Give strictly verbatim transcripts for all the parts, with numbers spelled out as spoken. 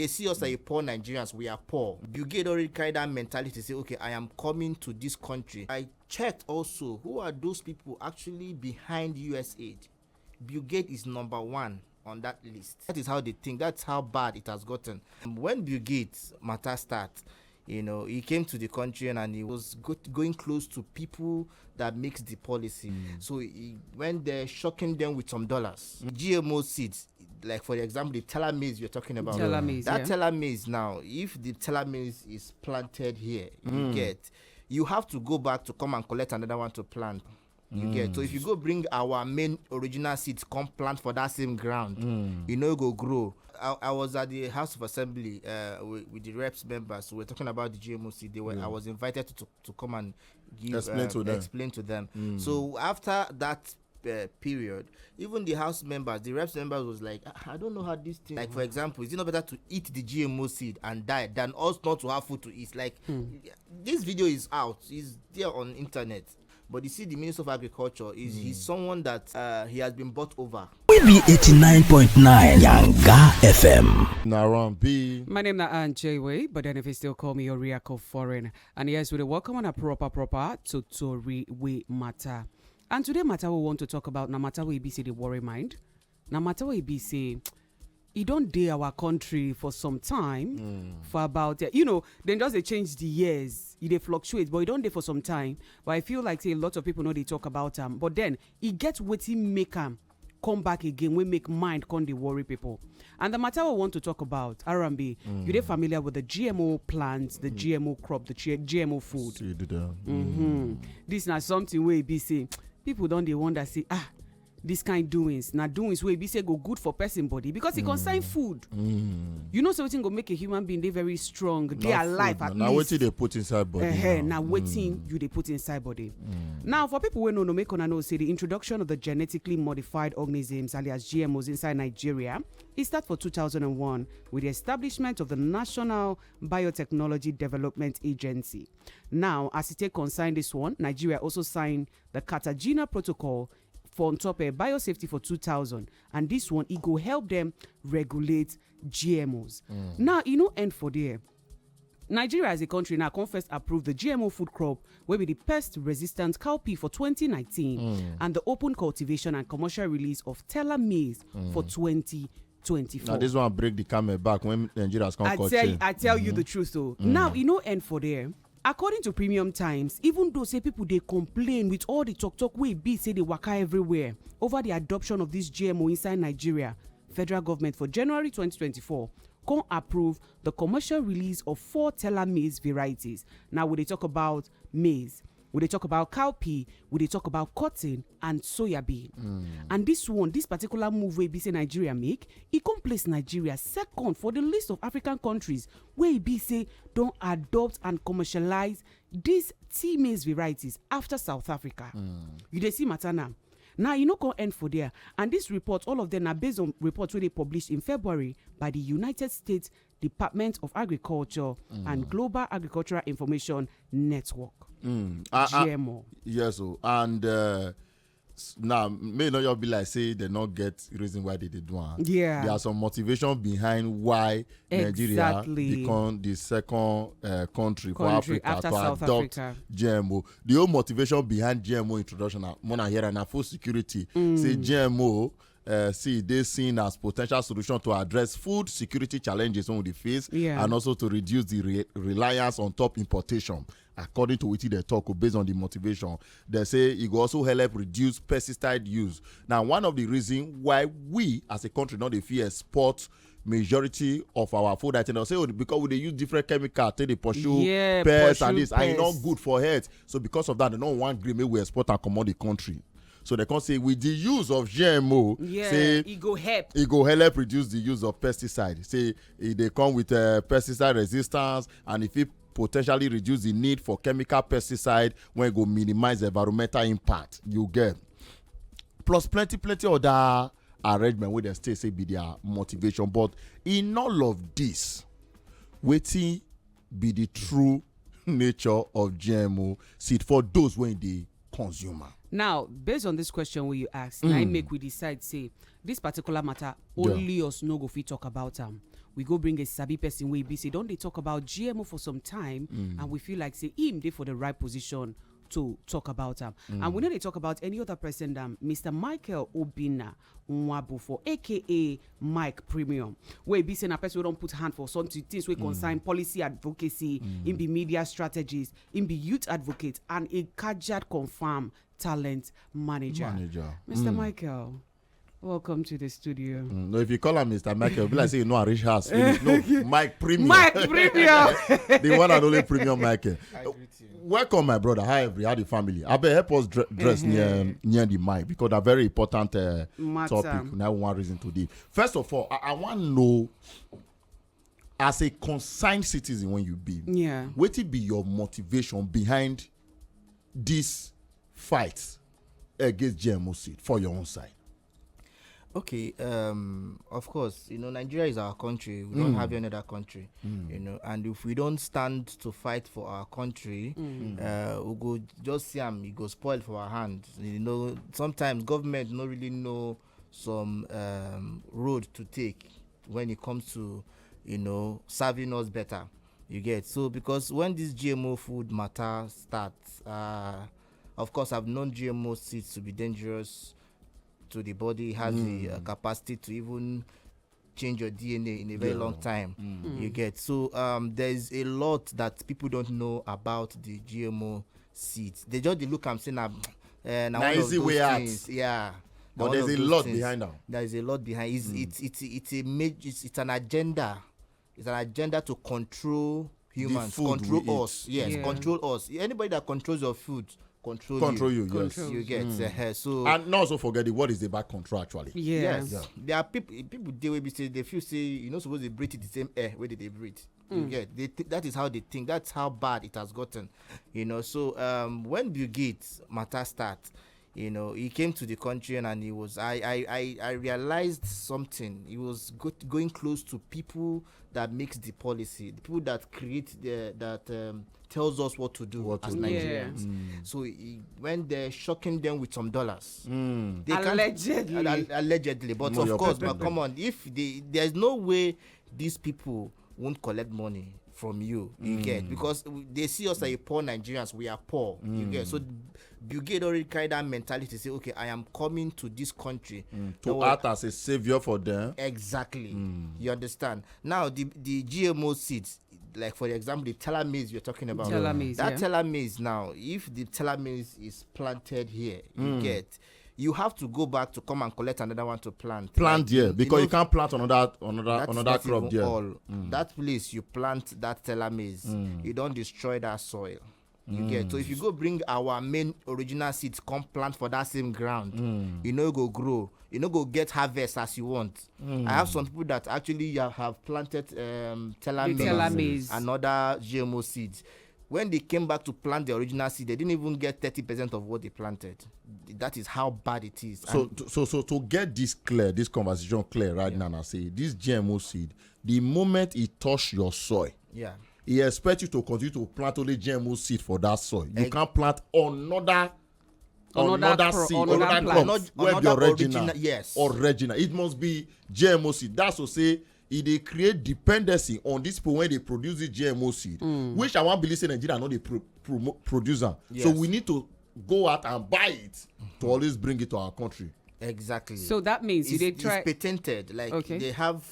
They see us like poor Nigerians, we are poor. Bill Gates already carry that mentality, say, "Okay, I am coming to this country." I checked also, who are those people actually behind U S aid? Bill Gates is number one on that list. That is how they think. That's how bad it has gotten. When Bill Gates matter start, you know, he came to the country and, and he was go- going close to people that makes the policy. So he went there, shocking them with some dollars. G M O seeds, like, for example, the teller maize you're talking about. Teller maize, That yeah. teller maize now, if the teller maize is planted here, you get, you have to go back to come and collect another one to plant. You get. So if you go bring our main original seeds, come plant for that same ground, you know, go grow. I, I was at the House of Assembly uh, with, with the reps members. We were talking about the G M O seed. They were, I was invited to, to, to come and give Explain um, to them. explain to them. So after that uh, period, even the House members, the reps members was like, "Ah, I don't know how this thing." Like, for example, is it not better to eat the G M O seed and die than us not to have food to eat? Like, this video is out, it's there on internet. But you see, the Minister of Agriculture is he's someone that uh, he has been bought over. We be eighty-nine point nine Yanga F M. Naran B. My name na Ann J Way, but then if you still call me Oriako Foreign. And yes, we dey welcome on a proper, proper to Tori We Matter. And today matter we want to talk about na matter we be say dey worry mind. Na matter we be say e don dey our country for some time, for about, eh, you know, dem just dey change the years, e dey fluctuate, but e don dey for some time. But I feel like say a lot of people no dey talk about am. But then e get wetin make am come back again, wey make mind come dey worry people. And the matter we want to talk about, R and B, you dey familiar with the G M O plants, the G M O crop, the G- G M O food? This na something wey be say people don dey wonder say, ah, this kind doings na doings wey be say go good for person body, because e concern food. You know say wetin go make a human being dey very strong, dey alive at least. Na wetin dey put inside body. Ehe, na wetin you dey put inside body. Now, for people wey no know, make una know say the introduction of the genetically modified organisms, alias G M Os, inside Nigeria, e start for two thousand and one with the establishment of the National Biotechnology Development Agency. Now, as e take concern this one, Nigeria also sign the Cartagena Protocol for on top of biosafety for two thousand, and this one e go help them regulate G M Os. Now, e no end for there. Nigeria as a country now come first approve the G M O food crop wey be the pest-resistant cowpea for twenty nineteen and the open cultivation and commercial release of teller maize for twenty twenty-four. Now this one break the camel back when Nigerians come I cut tell chain. I tell you the truth o. Now e no end for there. According to Premium Times, even though say people dey complain with all the talk talk wey be say dey waka everywhere over the adoption of this G M O inside Nigeria, federal government for January twenty twenty-four come approve the commercial release of four teller maize varieties. Now we dey talk about maize, we dey talk about cowpea, we dey talk about cotton and soya bean. And this one, this particular move wey be say Nigeria make, e come place Nigeria second for the list of African countries wey e be say don adopt and commercialize these tea maize varieties after South Africa. You dey see matter now. Now e no come end for there, and this report, all of them na based on reports wey dey published in February by the United States Department of Agriculture and Global Agricultural Information Network. Ah, ah, G M O. Yes o. And uh, s- now may not just be like say they not get reason why they dey do am. Yeah. There are some motivation behind why Nigeria Exactly. become the second uh, country for Country Africa after to South adopt Africa. G M O. The whole motivation behind G M O introduction na more na here na food security. Say G M O uh, see dey seen as potential solution to address food security challenges wey we dey face Yeah. and also to reduce the re- reliance on top importation. According to wetin dem talk o, based on the motivation, dem say e go also help reduce pesticide use. Now, one of the reason why we as a country no dey fit export majority of our food items, dem say, oh, because we dey use different chemical take dey pursue Yeah, pests and pursue this, and e no pests. good for health. So because of that, dem no wan gree make we export am comot the country. So dem come say with the use of G M O, Yeah, say e go help. e go help reduce the use of pesticide. Say e dey come with uh, pesticide resistance, and e fit potentially reduce the need for chemical pesticide wey go minimize environmental impact. You get? Plus plenty plenty other arrangement wey dem still say be their motivation. But in all of this, wetin be the true nature of G M O seed for those wey dey consume am? Now, based on this question wey you ask, na im make we decide say this particular matter, Yeah. only us no go fit talk about am. we go bring a sabi person wey be say don dey talk about G M O for some time, and we feel like say him dey for the right position to talk about am. And we no dey talk about any other person than Mister Michael Obinna Nwabufo, A K A Mike Premium, wey be say na person wey don put hand for something, things wey concern policy advocacy, him be media strategist, him be youth advocate, and a Kajad confirm talent manager. Manager. Mister Michael, welcome to the studio. Mm, no, if you call am Mister Michael, be like say you know Arish House. Finish. No, Mike Premium. Mike Premium. The one and only Premium Michael. Welcome, my brother. Hi, every how the family. I bet help us dre- dress near near the mic because they're very important uh, Matter. Topic. Now one reason today. First of all, I, I want to know as a concerned citizen when you be. Yeah. What it be your motivation behind this fight against G M O seed for your own side? Okay, um, of course, you know, Nigeria is our country. We don't have any other country, you know, and if we don't stand to fight for our country, uh, we go just see am, e go spoil for our hand. You know, sometimes government no really know some um, road to take when it comes to, you know, serving us better. You get so because when this G M O food matter starts, uh, of course, I've known G M O seeds to be dangerous to the body, has the uh, capacity to even change your D N A in a very Yeah. long time. You get so um, there's a lot that people don't know about the G M O seeds. They just dey look am say na uh, na Na one of easy those way out. Things. Yeah. Na But one there's of a those lot things. Behind them. There is a lot behind. It's it's it's it's a maj- it's, it's an agenda. It's an agenda to control humans, food we control eat. Us. Yes, Yeah. Control us. Anybody that controls your food, control, Control you. You, yes. Control. You get uh, so. And not also forget the what is the back control actually. Yeah. Yes, Yeah. There are people. People dey wey be say they feel say you no suppose dey breathe the same air wey they dey breathe. You get they th- that is how they think. That's how bad it has gotten. You know. So um, when Bill Gates matter start, you know, he came to the country and, and he was. I I I, I realized something. He was go- going close to people that makes the policy, the people that create the that um, tells us what to do What to as do. Nigerians. Yeah. So he went there shocking them with some dollars. Mm. They can't- Allegedly. Al- allegedly, but No, of you're course, correct. But come on, if they, there's no way these people won't collect money from you, you get, because they see us as poor Nigerians, we are poor, you get. So Bill Gates already carry that mentality, say, okay, I am coming to this country To Now, act as a savior for them. Exactly. You understand? Now, the the G M O seeds, like for example, the telomeres you're talking about. Telomeres, That yeah. Telomeres now, if the telomeres is planted here, you get, you have to go back to come and collect another one to plant. Plant Like, there you because you know, can't plant another another that's another not crop even there. All. That place you plant that telomeres, you don't destroy that soil. You get, so if you go bring our main original seeds, come plant for that same ground, you know go grow, you know go get harvest as you want. I have some people that actually have, have planted um, telomeres, Telomeres. And other G M O seeds. When they came back to plant the original seed, they didn't even get thirty percent of what they planted. That is how bad it is. So, And to, so, so to get this clear, this conversation clear right now, I say this G M O seed. The moment it touch your soil, yeah. he expect you to continue to plant only G M O seed for that soil. You Ex- can't plant another Another another, cro- seed, another another, plant. crop Another- where be another original, original, yes. Original. It must be G M O seed. That's to say, it they create dependency on these people when they produce the G M O seed, which I want believe say Nigeria not they pro, promo, producer. So Yes. We need to go out and buy it to always bring it to our country. Exactly. So that means you it's, dey it's try. Patented. Like Okay. They have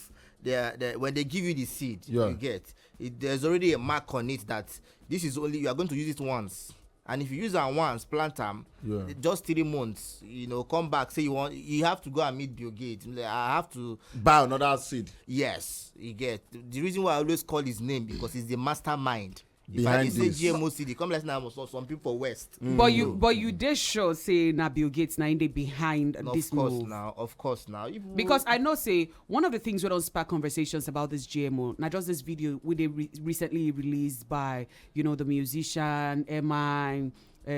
their, their when they give you the seed, Yeah. You get it. There's already a mark on it that this is only you are going to use it once. And if you use am once, plant am, Yeah. just three months, you know, come back, say you want, you have to go and meet Bill Gates. Like, I have to, Buy another seed. Yes, you get. The reason why I always call his name because he's the mastermind. If I Behind dey say this. G M O seed, he come like now some, some people for West. But you, but you dey sure say na Bill Gates na him dey behind Of this course move. Now, of course now. If we- Because I know say one of the things we don't spark conversations about this G M O, not just this video we they re- recently released by, you know, the musician M I, uh,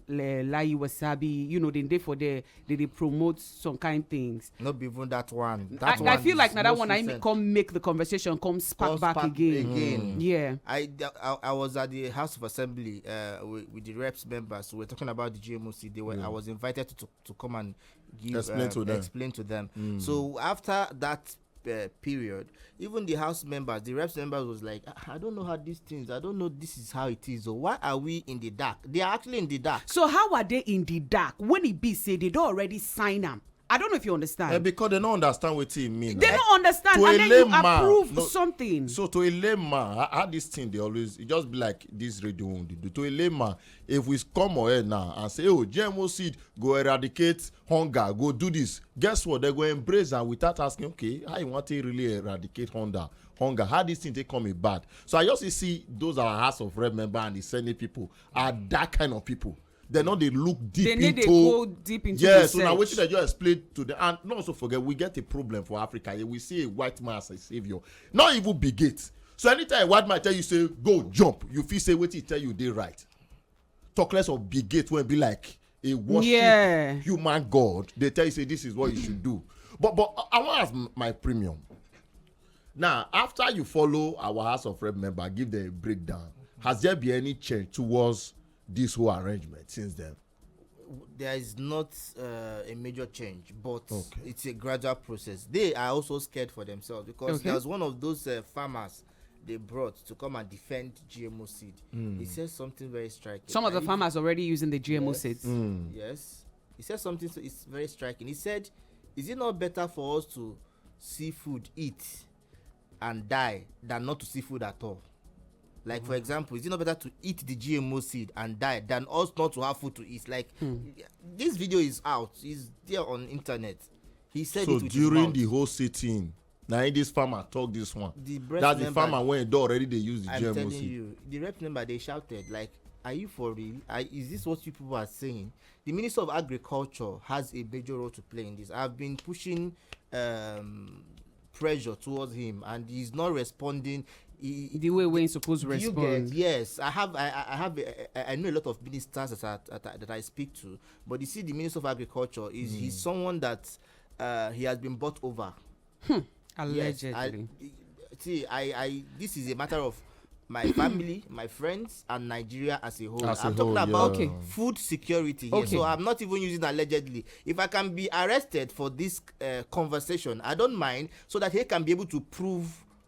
Le- Layi Wasabi, you know, they dey for there, they, they promote some kind things. Not be even that one. I, That I one feel like is now that most one I recent. Come make the conversation come spark Come back spark again. again. Yeah. I, I I was at the House of Assembly uh, with, with the reps members. We were talking about the G M O seed. They were. I was invited to, to, to come and give Explain uh, to them. Explain to them. So after that uh, period, even the house members, the reps members was like, "Ah, I don't know how these things, I don't know, this is how it is. So why are we in the dark?" They are actually in the dark. So how are they in the dark when e be say they don already sign am? I don't know if you understand. Eh, because they no understand wetin e mean. They Eh, no understand, to and a then you lame man, approve no, something. So to a lame man, how, how this thing dey always, it just be like this radio one dey do. To a lame man, if we come on air now and say, "Oh, G M O seed go eradicate hunger, go do this," guess what? They go embrace am without asking, "Okay, how you want to really eradicate hunger? Hunger? How this thing take come about?" So I just see those our House of Rep member and the Senate people are that kind of people. They no dey look deep They need to into go deep into Yes, so now research. Wetin I just explain to them, and not also forget, we get a problem for Africa. Yeah, we see a white man as a savior. Not even Bill Gates. So anytime a white man tell you say go jump, you feel say wetin he tell you dey right. Talk less of Bill Gates when be like a worship Yeah. human god. They tell you say this is what you should do. But but I, I want to ask m- my premium. Now, after you follow our House of Rep member, give them a breakdown. Has there been any change towards this whole arrangement since then? There is not uh, a major change, but Okay. it's a gradual process. They are also scared for themselves because Okay. there's one of those uh, farmers they brought to come and defend G M O seed. He says something very striking. Some of the And if- farmers already using the G M O Yes. seeds. Yes. He said something so it's very striking. He said, "Is it not better for us to see food, eat, and die than not to see food at all?" Like, for example, is it not better to eat the G M O seed and die than us not to have food to eat? Like, this video is out. It's there on internet. He said So it with his during mouth. The whole sitting, now this farmer talk this one. The breast That's the member- farmer when don already dey use the I'm G M O telling seed. You, the rep member, they shouted like, "Are you for real? Are, is this what you people are saying?" The Minister of Agriculture has a major role to play in this. I've been pushing um, pressure towards him, and he's not responding. He, The way wey he suppose do you respond. Get, yes, I have. I, I- I have. A, I I know a lot of ministers that I, that I, that I speak to, but you see, the Minister of Agriculture is he's someone that uh, he has been bought over. Yes, Allegedly. I, see, I, I, this is a matter of my family, my friends, and Nigeria as a whole. As a I'm talking whole, about yeah. Okay. Food security here, Okay. so I'm not even using allegedly. If I can be arrested for this uh, conversation, I don't mind, so that he can be able to prove,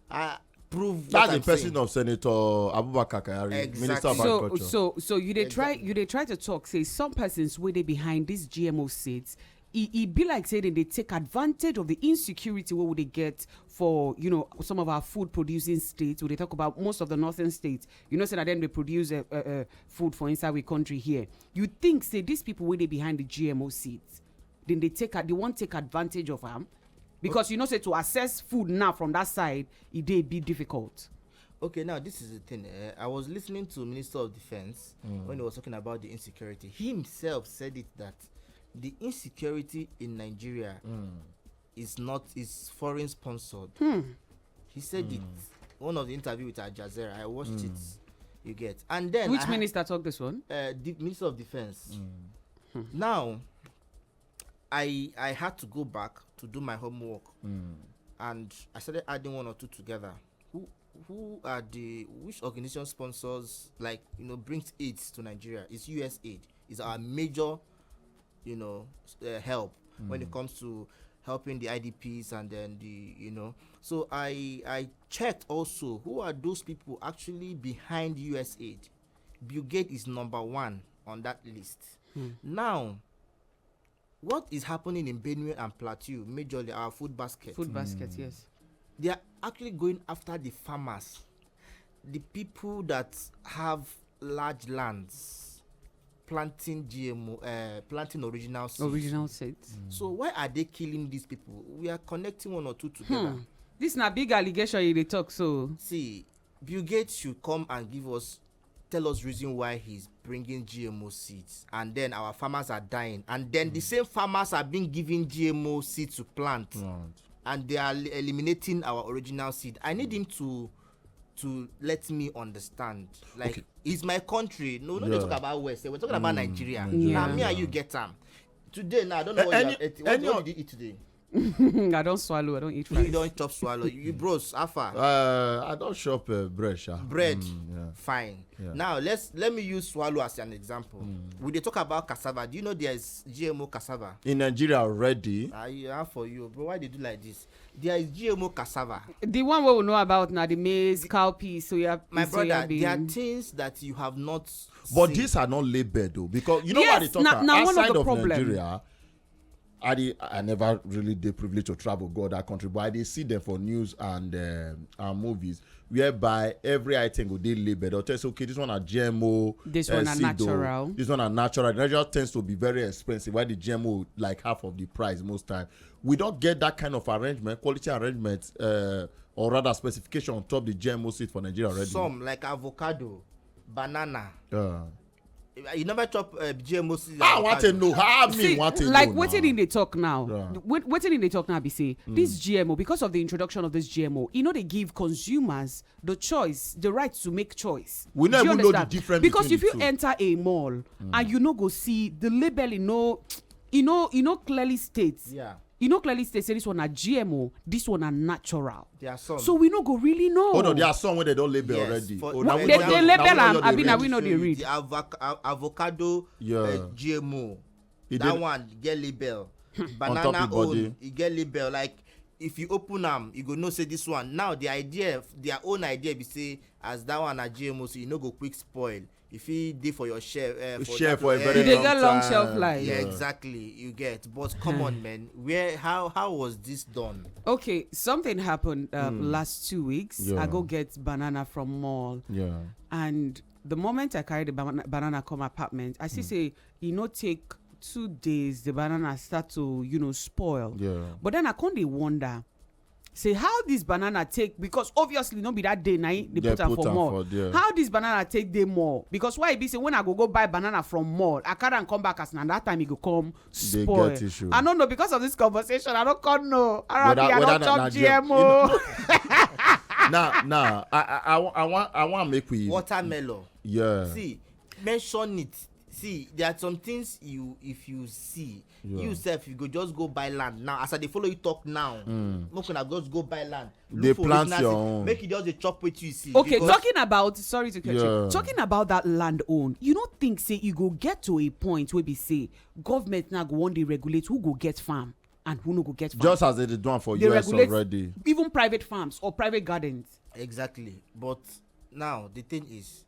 uh, prove. That's what a I'm person saying. Of Senator Abubakar Kyari, Exactly. Minister of So, Agriculture. So, so you dey try, Exactly. You dey try to talk say some persons wey dey behind these G M O seeds, e e be like say dem dey take advantage of the insecurity wey we dey get for, you know, some of our food producing states. We dey talk about most of the northern states. You know, say that dem dey produce uh, uh, uh, food for inside we country here. You think say these people wey dey behind the G M O seeds, then they take ad- they wan take advantage of am, because you know say to access food now from that side, e dey be difficult. Okay, now this is the thing. Uh, I was listening to Minister of Defense Mm. when he was talking about the insecurity. He himself said it that the insecurity in Nigeria Mm. is not is foreign sponsored. Hmm. He said it one of the interview with Al Jazeera. I watched it. You get and then Which I ha- minister talk this one? uh, the Minister of Defense. Mm. Now, I I had to go back to do my homework, Mm. And I started adding one or two together. Who who are the which organization sponsors, like, you know, brings aids to Nigeria? It's U S aid. It's our major, you know, s- uh, help when it Mm. comes to helping the I D Ps and then the you know. So I I checked also who are those people actually behind U S aid. Bill Gates is number one on that list. Hmm. Now, what is happening in Benue and Plateau, majorly our food basket? Food basket, yes. They are actually going after the farmers, the people that have large lands, planting G M O, uh, planting original seeds. Original seeds. So why are they killing these people? We are connecting one or two together. Hmm. This na big allegation you dey talk so. See, Bill Gates should come and give us, tell us reason why he's bringing G M O seeds, and then our farmers are dying, and then the same farmers are being given G M O seeds to plant, Plant. And they are li- eliminating our original seed. I need him to to let me understand. Like, Okay. It's my country. No, no, they Yeah. Talk about West. We're talking about Mm, Nigeria. Nigeria. Now me Yeah. and you get am. Today now, I don't know A- what, any- you have ate. What, any what of- did you eat today? I don't swallow, I don't eat rice. You don't chop swallow. You bros, how far? Uh, I don't shop uh, bread, sha. Bread, mm, yeah. Fine. Yeah. Now let's let me use swallow as an example. Mm. We dey talk about cassava. Do you know there is G M O cassava in Nigeria already? Ah, uh, yeah, for you, bro. Why they do like this? There is G M O cassava. The one we know about now the maize, cowpeas, soya. My brother, there are things that you have not. But seen. These are not labeled though, because you know yes, what they talk na, about na outside of problem. Nigeria. I dey I never really dey privileged to travel go that country, but I dey see them for news and um, and movies whereby every item go dey labeled or tell say okay this one na G M O, this uh, one na natural, this one na natural. The natural tends to be very expensive, while the G M O like half of the price most time. We don't get that kind of arrangement, quality arrangement, uh, or rather specification on top the G M O seed for Nigeria already. Some like avocado, banana. Yeah. You never chop uh, G M O seed. Ah, I want to know how me see, want to like know. Like what did they talk now? Yeah. What, what did they talk now? Be say mm. This G M O, because of the introduction of this G M O, you know they give consumers the choice, the right to make choice. We never know the difference because if you enter a mall mm. And you no go see the label, you know, you know, you know clearly states. Yeah. You know clearly say say this one na G M O, this one na natural. There are some. So we no go really know. Oh no, there are some where they don't label yes, already. For, oh, for example, they, they label am. I mean, we know they read. The avoc- avocado yeah. uh, G M O. It that did, one get label. Banana own, it get label. Like if you open am, you go know say this one. Now the idea, their own idea be say as that one na G M O, so you no go quick spoil. If you dey for your share, uh, for share for a very you long, long shelf life. Yeah, yeah, exactly. You get, but come on, man. Where? How? How was this done? Okay, something happened uh, mm. Last two weeks. Yeah. I go get banana from mall. Yeah. And the moment I carry the banana, banana come apartment, I see mm. Say you know take two days the banana start to you know spoil. Yeah. But then I can't wonder say how this banana take, because obviously no be that day na they put am for more. How this banana take dey more? Because why e be say when I go go buy banana from mall, I carry am come back as na that time e go come spoil. I don't know, because of this conversation I don't come know. Arabi, I don't chop G M O. Nah, nah. I, I, I, I want, I want make we watermelon. Yeah. See, mention it. See, there are some things you, if you see, yeah. You sef, you go just go buy land now. As I dey follow you talk now, mm. Make una just go buy land. They plant your own. Make you just dey chop wetin you see. Okay, talking about, sorry to cut yeah. You, talking about that land own, you don't think say you go get to a point where we say government now go one day regulate who go get farm and who no go get farm. Just as they do for they U S regulate already. Even private farms or private gardens. Exactly, but now the thing is,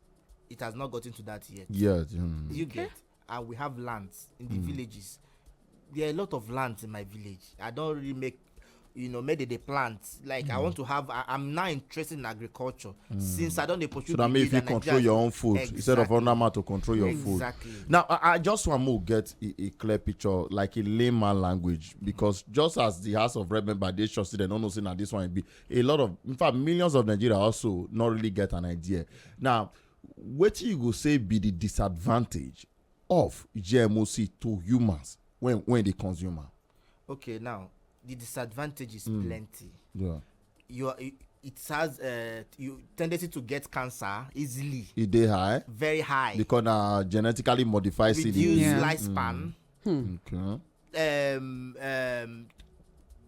it has not gotten to that yet. Yes, mm. You okay. Get and we have lands in the mm. Villages. There are a lot of lands in my village. I don't really make, you know, make the plant. Like mm. I want to have. I, I'm now interested in agriculture mm. Since I don't pursue. So that means if you control your own food exactly. Instead of another man to control your exactly. Food. Exactly. Now I, I just want to get a, a clear picture, like a layman language, because just as the House of Rep member dey sure say they don't know say na this one be a lot of, in fact, millions of Nigeria also not really get an idea. Now, what you go say be the disadvantage of G M O seed to humans when when they consume am? Okay, now the disadvantage is mm. Plenty. Yeah. You are, it has a uh, you tendency to get cancer easily. It dey high. Very high. Because na genetically modified seed. Reduce yeah. Lifespan. Mm. Hmm. Okay. Um, um,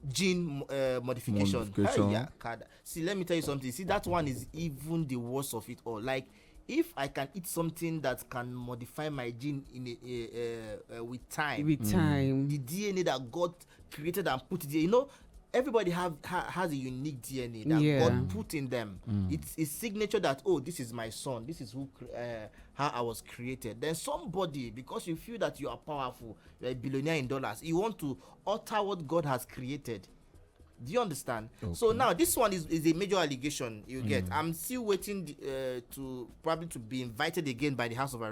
gene uh, modification. Modification. Hey, yeah, see, let me tell you something. See, that one is even the worst of it all. Like if I can eat something that can modify my gene in a, a, a, a with time, with time, the D N A that God created and put there, you know, everybody have ha, has a unique D N A that yeah. God put in them. Mm. It's a signature that, oh, this is my son. This is who uh, how I was created. Then somebody, because you feel that you are powerful, you're a billionaire in dollars, you want to alter what God has created. Do you understand? Okay. So now this one is, is a major allegation you get. Mm. I'm still waiting uh, to probably to be invited again by the House of uh,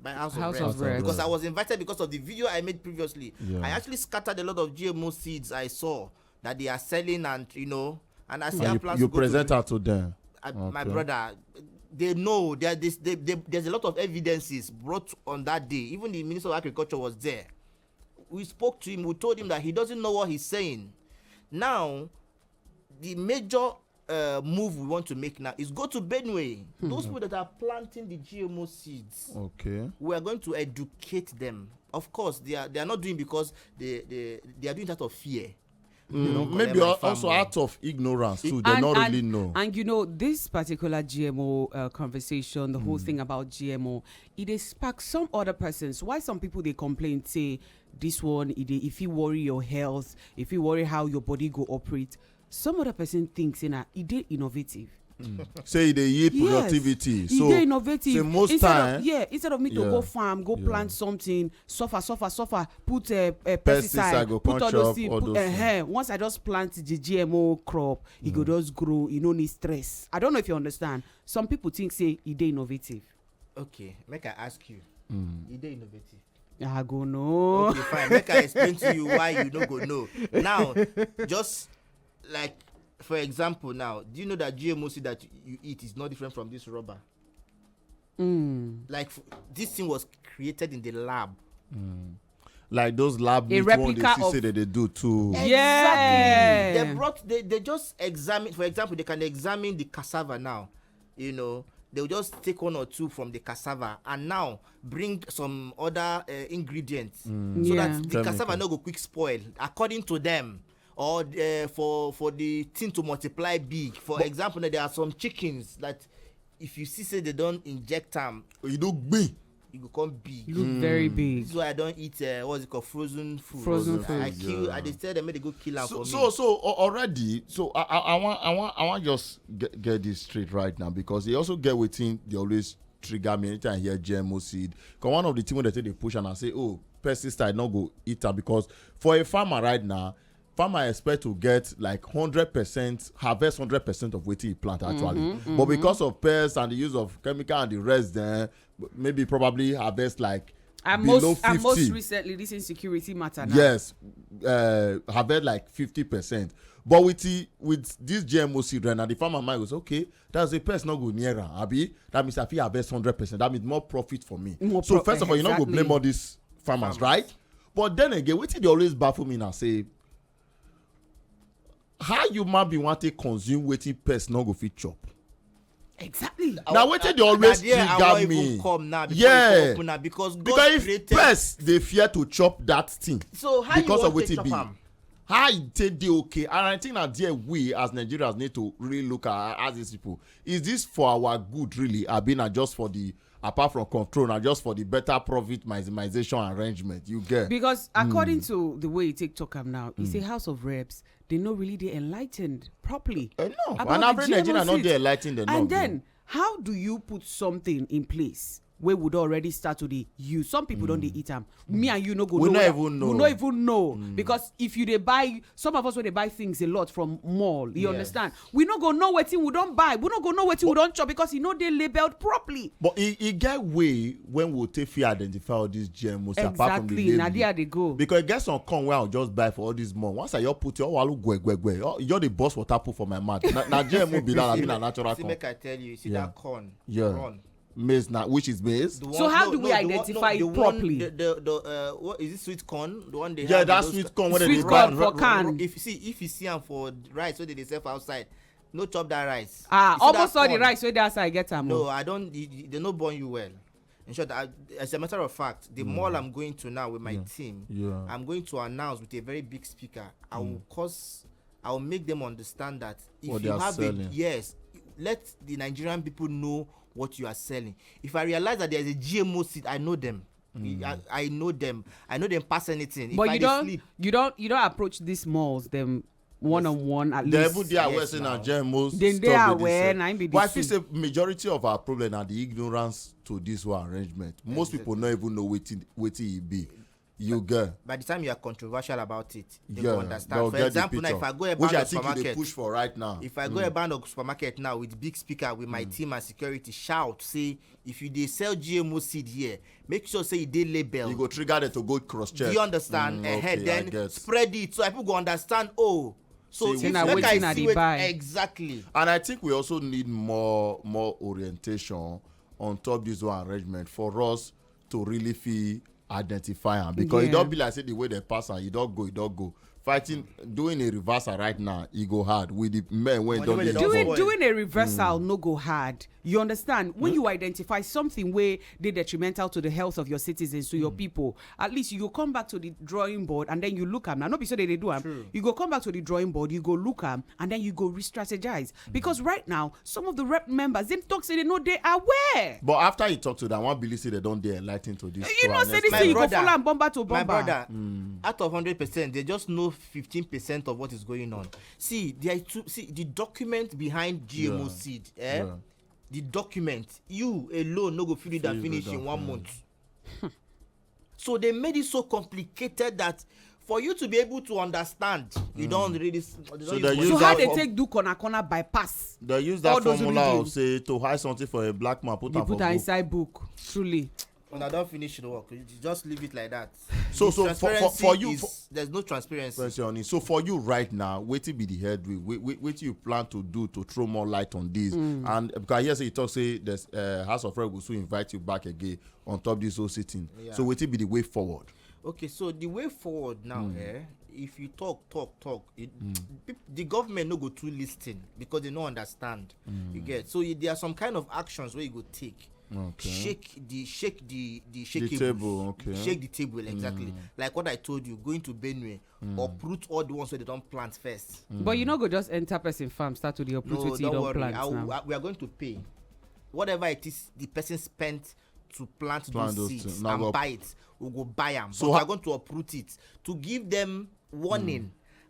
by House, House of, of Reps. Because I was invited because of the video I made previously. Yeah. I actually scattered a lot of G M O seeds I saw that they are selling, and you know, and I see you, plans you to present to, out to them. I, okay. My brother, they know there they, they, there's a lot of evidences brought on that day. Even the Minister of Agriculture was there. We spoke to him, we told him that he doesn't know what he's saying. Now, the major uh, move we want to make now is go to Benue. Hmm. Those people that are planting the G M O seeds, okay, we are going to educate them. Of course, they are they are not doing because they they, they are doing that of fear. They don Mm, collect maybe my al- farm also o. Out of ignorance too, they And- no and- really know. And you know, this particular G M O uh, conversation, the whole thing about G M O, it is spark some other persons. Why some people they complain, say, this one, it dey- if you worry your health, if you worry how your body go operate, some other person thinks, you know, it dey innovative. Say they yield Yes. productivity. E So dey innovative. say most instead time, of, yeah, instead of me to Yeah. go farm, go Yeah. plant something, suffer, suffer, suffer, put uh, uh, Pesticide, pesticide, go put come all those chop things, all put those uh, once I just plant the G M O crop, it go just grow. You no need stress. I don't know if you understand. Some people think say e dey innovative. Okay, make I ask you. E dey innovative. I go no. Okay, fine. Make I explain to you why you no go know. Now, just like, for example, now, do you know that G M O seed that you eat is not different from this rubber? Mm. Like, f- this thing was created in the lab. Like those lab A meat one they replica see of- say that they do too. Yeah. Exactly. They brought, they, they just examine, for example, they can examine the cassava now. You know, they'll just take one or two from the cassava and now bring some other uh, ingredients so Yeah. that the Chemical. Cassava no go quick spoil, according to them. Or uh, for for the thing to multiply big. For example, there are some chickens that if you see say they don't inject them, You do gbin. you go come big. Look very big. This is why I don't eat uh, what's it called, frozen food. Frozen I food. kill. Yeah. I just tell them make they go kill am So for so me. so uh, already. So I, I I want I want I want just get, get this straight right now, because they also get waiting. They always trigger me anytime I hear G M O seed. Because one of the things that they push and I say, oh, pesticide not go eat am, because for a farmer right now, farmer expect to get like hundred percent, harvest hundred percent of wetin he plant actually. But because of pests and the use of chemical and the rest, then maybe probably harvest like And below most, and most fifty. Recently, this insecurity matter now. Yes, uh, harvest like fifty percent. But with the, with this G M O seed right now, the farmer mind goes, okay, that's a pest not go near am, abi? That means I fit harvest hundred percent. That means more profit for me. More So pro- first of all, you not go Exactly. blame all these farmers, right? But then again, wetin dey always baffle me now say, how human being want to consume wetin pest not go fit chop? Exactly. Now wetin dey always Na there I trigger wan me. Even come now before Yeah. you open am, because God Because if created. Pest dey fear to chop that thing. So how Because you of want to wetin chop be. Am? How e take dey okay? And I think that there we as Nigerians need to really look at, as these people, is this for our good really? I mean, just for the, apart from control, na just for the better profit maximization arrangement. You get? Because according to the way you take talk am now, it's a House of Reps. They no really dey enlightened properly. Eh, no, about an the average G M O Nigerian not seed. dey enlightened enough. And then, how do you put something in place where would already start to dey use? Some people don't dey eat am. Me and you no go We know. no Whether- even know. We no even know because if you dey buy, some of us wey dey buy things a lot from mall, you Yes. Understand? We no go know wetin we don buy. We no go know wetin we don chop because e no dey labeled properly. But e e get way when we take fit identify all these G M Os apart from the Exactly. Na label. There they go. Because e get some corn wey I just buy for all this month. Once I just put it, all walu gwe gwe gwe. Oh, e just dey burst water put for my mouth. Na, na G M O be that. I mean, na natural See, corn. Make I tell you, you see Yeah. That corn, Yeah. corn. Maize na, which is maize. The So how no, do we no, the one- identify no, it the one- properly? The, the, the, uh, what is it? Sweet corn, the one they Yeah, have that those sweet ca- corn when they Sweet dey corn grind. for can. If you see, if you see am for rice wey they dey sell for outside, no chop that rice. Ah, You see almost that all the corn? Rice wey dey outside get am. No, Oh. I don't. You- you- They no born you well. In short, I, as a matter of fact, the mall I'm going to now with my team, Yeah. I'm going to announce with a very big speaker. I will cause, I will make them understand that if What they you are have selling. A, yes, let the Nigerian people know what you are selling. If I realize that there is a G M O seed, I know them. I, I know them. I know them pass anything. If But I you dey don't, sleep, you don't, you don't approach these malls them one on one at They least. Even dey aware Yes, say na now. G M O Then they stuff are dey aware, sell. na im be the But I feel soup. Say majority of our problem na the ignorance to this one arrangement. Most people no even know wetin wetin e be. You get? By the time you are controversial about it, they Yeah, go understand. they'll For get example, the now if picture. I go a Which band I of think you dey supermarket, Push for right now. If I go a band of supermarket now with big speaker with my team and security, shout say, if you dey sell G M O seed here, make sure say e dey labeled. You go trigger them to go cross check. Do you understand? Mm, Ahead, okay, I then get. Spread it so people go understand. Oh, so See, if na make wetin I I see dey wetin- buy. Exactly. And I think we also need more more orientation on top this one arrangement for us to really feel identify am, because Yeah. E don be like say the way they pass am, e don go, e don go. Fighting, doing a reversal right now, e go hard with the men wey Money don wey dey they don involve. Doing spoil. Doing a reversal no go hard. You understand? When you identify something wey dey detrimental to the health of your citizens, to your people, at least you go come back to the drawing board and then you look am. Now, no be so they dey do am. You go come back to the drawing board, you go look am, and then you go re-strategize. Because right now, some of the rep members, dem talk say they no dey aware. But after you talk to them, one believe say they don dey enlightened to this. You know, say this thing, you go follow am bumper to bumper. My brother, out of hundred percent, they just know fifteen percent of what is going on. See, there are two. See, the document behind G M O seed, eh? The document, you alone no go fit read and finish in one month. So they made it so complicated that for you to be able to understand, you don't read this. So how they take do corner corner bypass? They use that formula of say to hide something for a black man, put am for book. Inside book. Truly. When I don't finish the work, you just leave it like that. So, so for, for, for you, for, there's no transparency. So for you right now, wetin be the headway? Wetin you plan to do to throw more light on this? And because I hear say you talk say the uh, House of Rep go soon invite you back again on top this whole sitting. Yeah. So wetin be the way forward? Okay, so the way forward now, eh, if you talk, talk, talk, it, the government no go too listen because they no understand. You get? So there are some kind of actions where you go take. Okay. Shake the shake the the shake the table. Okay. Shake the table exactly. Mm. Like what I told you, going to Benue, mm, uproot all the ones where they don't plant first. Mm. But you know, go just enter person farm, start to the uproot. No, don't worry. Plant now. I, we are going to pay whatever it is the person spent to plant, plant those seeds and buy it. We go buy them. So we are going to uproot it to give them warning. Mm.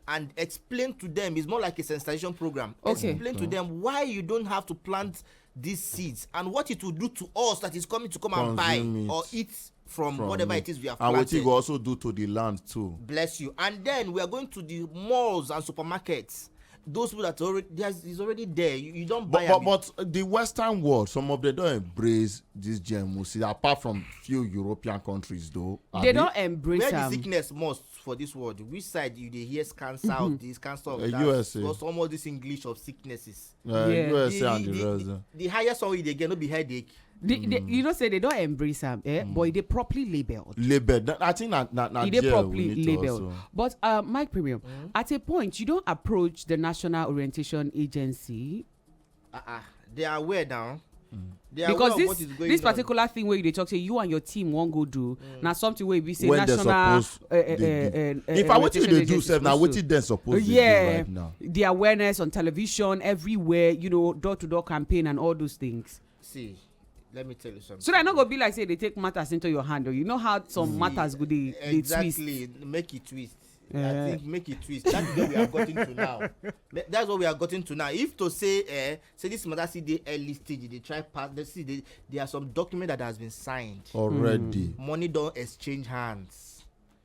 And explain to them, it's more like a sensitization program. Okay. Explain to them why you don't have to plant these seeds and what it will do to us that is coming to come and buy or eat from whatever it is we have planted. And what it will also do to the land too. Bless you. And then we are going to the malls and supermarkets. Those people that already is already there. You, you don't buy. But, but, but the Western world, some of them don't embrace this G M O seed. Apart from few European countries, though, they don't embrace. Where the sickness most for this world? Which side you dey hear cancer of this, cancer of that? U S A. Because some of this English of sicknesses. Uh, yeah. U S A and the rest. The highest one you dey get no be headache. The, the, you know say they don't embrace am, eh? Mm. But they properly labeled. Labeled. I think that that that they properly labeled. But uh, Mike Premium, mm, at a point you don't approach the National Orientation Agency. Uh-uh. They are aware now. Mm. Because this this particular thing where you talk say you and your team won't go do now something where we say when national. Uh, uh, uh, if I want you to do self now, what did they supposed to do right now? The awareness on television everywhere, you know, door to door campaign and all those things. See, let me tell you something. So that no go be like say they take matters into your hand. Or you know how some matters go they, they twist. Exactly, make it twist. I think make it twist. That's where we are getting to now. That's what we are getting to now. If to say, eh, say this matter see the early stage, they try pass. They see they, there are some document that has been signed already. Mm. Money don't exchange hands.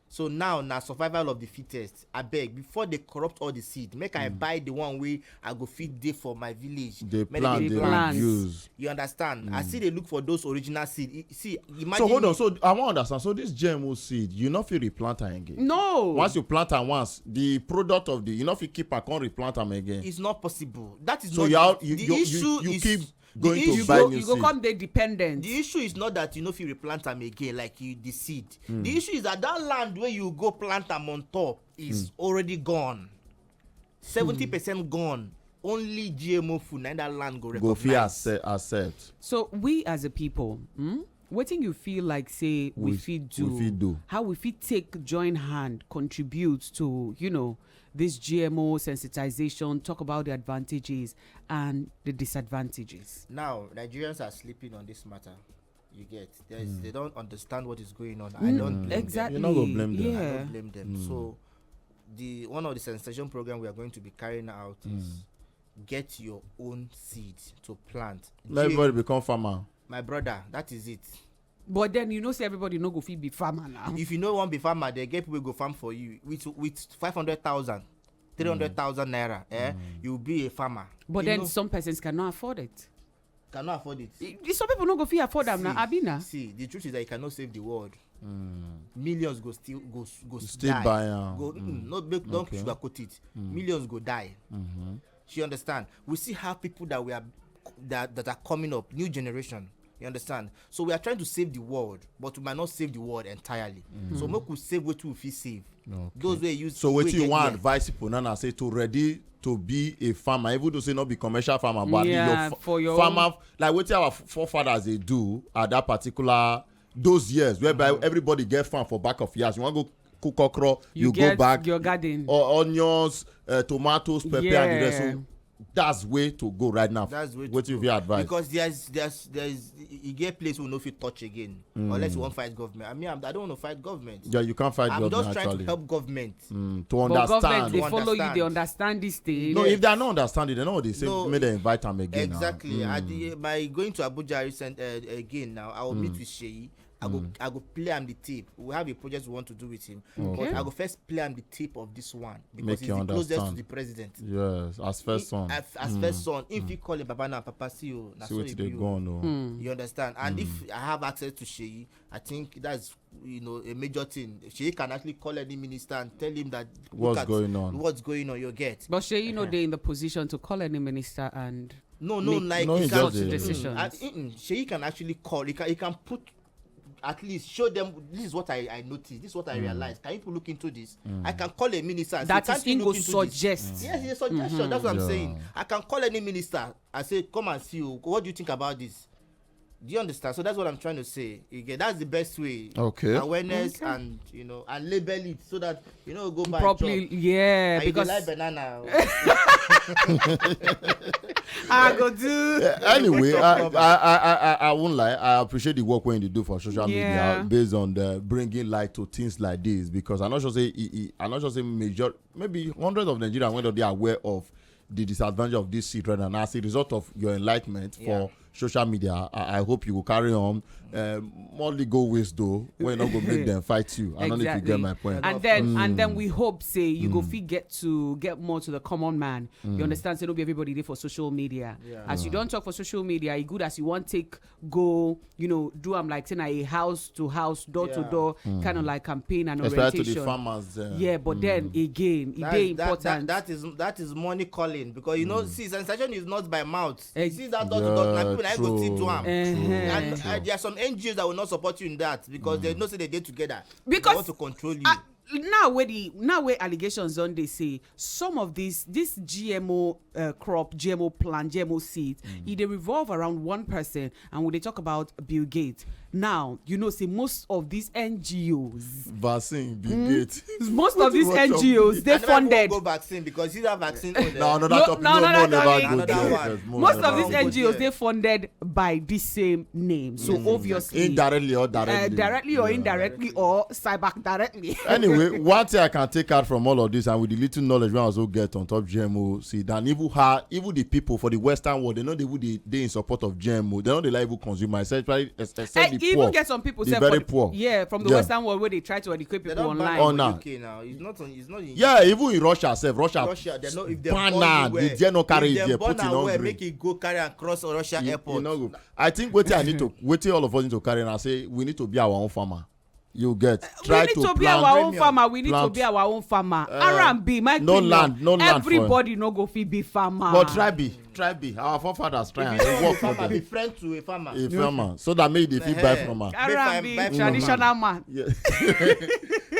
So now na survival of the fittest. I beg, before they corrupt all the seed, make I buy the one way I go feed day for my village. They plant, they use. You understand? I see they look for those original seed. See, imagine. So hold on. So I want to understand. So this G M O seed, you not fit replant am again. No. Once you plant am once, the product of the, you not fit keep and come replant am again. It's not possible. That is so not you, you, the you, issue. You, you is keep going to buy new seed. You go come dey dependent. The issue is not that you no fit replant am again like you the seed. Mm. The issue is that that land where you go plant am on top is already gone. Seventy percent gone. Only G M O food na that land go recognize. Go fit accept. So we as a people, hmm? Wetin you feel like say we, we fit do? We fit do. How we fit take join hand, contribute to, you know, this G M O sensitization, talk about the advantages and the disadvantages. Now, Nigerians are sleeping on this matter. You get? There's, mm, they don't understand what is going on. Mm, I don't blame exactly. Them. You no go blame them. Yeah. I don't blame them. Mm. So, the one of the sensitization program we are going to be carrying out is get your own seed to plant. Let everybody become farmer. My brother, that is it. But then you know say everybody no go fit be farmer now. If you no wan be farmer, they get people go farm for you with with five hundred thousand, three hundred thousand naira. Eh, you be a farmer. But then some persons cannot afford it. Cannot afford it. Some people no go fit afford am now, abi na. See, the truth is that you cannot save the world. Mm. Millions go still go go still die. Buy am. Go, mm, no, don't sugarcoat it. Mm. Millions go die. Mm-hmm. She understand. We see how people that we are that, that are coming up, new generation, You understand? So we are trying to save the world, but we might not save the world entirely. So make we save wetin we fit save. Those wey use So wey wetin you get wan here. Advise people now na say to ready to be a farmer, even though say not be commercial farmer, but at least Yeah, your fa- for your farmer, own. Like wetin our f- forefathers dey do at that particular those years, whereby everybody get farm for back of yards. You wan go cook okra, you, You go get back your garden. Or onions, uh, tomatoes, pepper, and the rest. Yeah. So that's way to go right now. That's way to Wetin you go. Fit advise? Because there's there's there's you get place we no fit touch again unless you wan fight government. I mean, I'm, I don't want to fight government. Yeah, you can't fight I'm government just trying actually. To help government. Mm, to But understand. Government, they To follow you, they understand. Understand this thing. No, if they are not understanding, they know they say No, make they invite am again. Exactly. Now. At the, by going to Abuja recent uh, again now, I will meet with Sheyi. I go, I go play am the tape. We have a project we want to do with him. Okay. But I go first play am the tape of this one because Make he's you the closest to understand. The president. Yes, as first He- son. As, as first son, if he call him Baba now, Papa, see you. Na See so wetin he dey be go you. On o. You understand? And if I have access to Sheyi, I think that's you know a major thing. Sheyi can actually call any minister and tell him that look What's at going on? What's going on. You get? But Sheyi no dey in the position to call any minister and No, no, make like No, he he can, just such dey- decisions. Uh, mm-mm. Sheyi can actually call. He can, he can put at least show them this is what I, I noticed, this is what I realized. Can you people look into this? I can call a minister and That say, is can't you in look go into suggest. This? Yes, it's a suggestion. That's what I'm Yeah. Saying. I can call any minister and say, come and see you. What do you think about this? Do you understand? So that's what I'm trying to say. You get that's the best way. Okay. Awareness Okay. And you know and label it so that you know go buy Properly, chop. Yeah, And you dey because like banana. I go do. Yeah, anyway, I, I, I, I, I won't lie. I appreciate the work when you do for social media Yeah. Based on the bringing light to things like this because I'm not sure say, I, I, I'm not sure say major, maybe hundreds of Nigerians when they are aware of the disadvantage of this seed right now. And as a result of your enlightenment Yeah. For social media, I, I hope you will carry on. Uh, more legal ways though, when not go make them fight you. I don't know if you get Exactly. My point. And then and then we hope say you go fit get to get more to the common man. You understand? Say no be everybody dey for social media. Yeah. As you don't talk for social media, e good as you want take go, you know, do am like say na a house to house, door to Yeah. Door, kind of like campaign and Especially to the orientation. Farmers. Uh, Yeah, but then again, e That's- dey that, important. That, that is that is money calling because you know, see, sensation is not by mouth. Ex- See that door to door, na Yeah, people na go true, see do am. True, And true. Uh, there are some N G Os that will not support you in that because they know say they dey together. Because They want to control you. uh, now where the now where allegations don dey say some of these this G M O uh, crop, G M O plant, G M O seed, e dey revolve around one person, and we dey talk about Bill Gates. Now you know say most of these N G Os Vaccine, Bill Gates. Most of these What you want N G Os from they I never even funded. Go vaccine because see that vaccine. Own, No, eh, another No, topic. no, No, another more never topic. Go Another there, one. There's more Most of never these go N G Os there. They funded by the same name, so Mm. obviously, Indirectly or uh, directly. Directly or Yeah. Indirectly or cyber directly. Anyway, one thing I can take out from all of this, and with the little knowledge we also get on top G M O seed, and even how even the people for the Western world, they know they would they, they in support of G M O. They know they like even consume, especially except Eh, the even poor. Get some people The say very for the, poor. Yeah, from the Yeah. Western world where they try to educate They people don't online. ban Oh, for nah. U K now. It's not on. It's not in Yeah, even in Russia, self, Russia, Russia, they know if they ban born am, where, they dare not carry if it they there, born Putin am where, hungry. Make it go carry and cross on Russia You- you airport. Know, go- I think what I need to, what all of us need to carry and I say we need to be our own farmer. You get We try need to, to be plant, our own Premium. Farmer. We need to Plant. Be our own farmer. Uh, R and B, my no premium. Land, no land for Everybody no go fit be farmer. But try be, try be. Our forefathers try If and you they don't work be for farmer, be them. Friend to a farmer. A farmer, so that make they fit buy Eh, from am. Make R and B, buy from traditional am. Man. Yeah.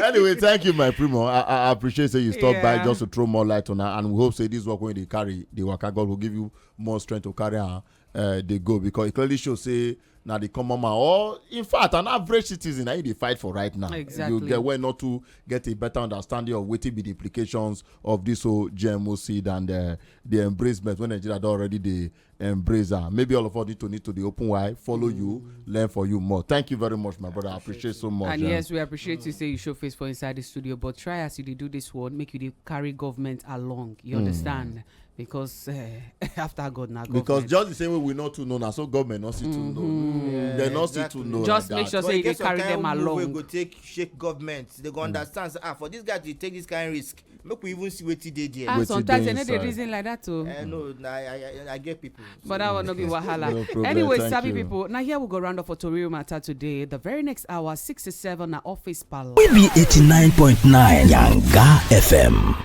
Anyway, thank you, my primo. I, I appreciate say you stop by Yeah. Just to throw more light on her, and we hope say this work when they carry the waka God will give you more strength to carry her. Uh, they go because it clearly shows say now the common man or in fact an average citizen na e dey fight for right now. Exactly. You get where not to get a better understanding of wetin be the implications of this whole G M O seed and uh, the embracement when Nigeria don already dey embrace am. Maybe all of us need to need to dey open wide, follow you, learn for you more. Thank you very much, my brother. I appreciate so much. And eh. Yes, we appreciate you say you show face for inside the studio, but try as you dey do this one, make you dey carry government along. You understand? Because uh, after God now, because government. Just the same way we not too know now, so government not see too know. Yeah, they not see exactly. Too know. Just like make that. Sure say you carry them along. Go take shake government. They go understand. Say, ah, for this guy to take this kind of risk, make we even see wetin dey there. Ah, wetin sometimes they know the reason like that too. I know. I, I, I get people. But that will not be wahala. No problem, anyway, thank savvy you. People. Now here we go round up for Tori Matter today. The very next hour, six to seven, na office palace. We be eighty-nine point nine Yanga F M.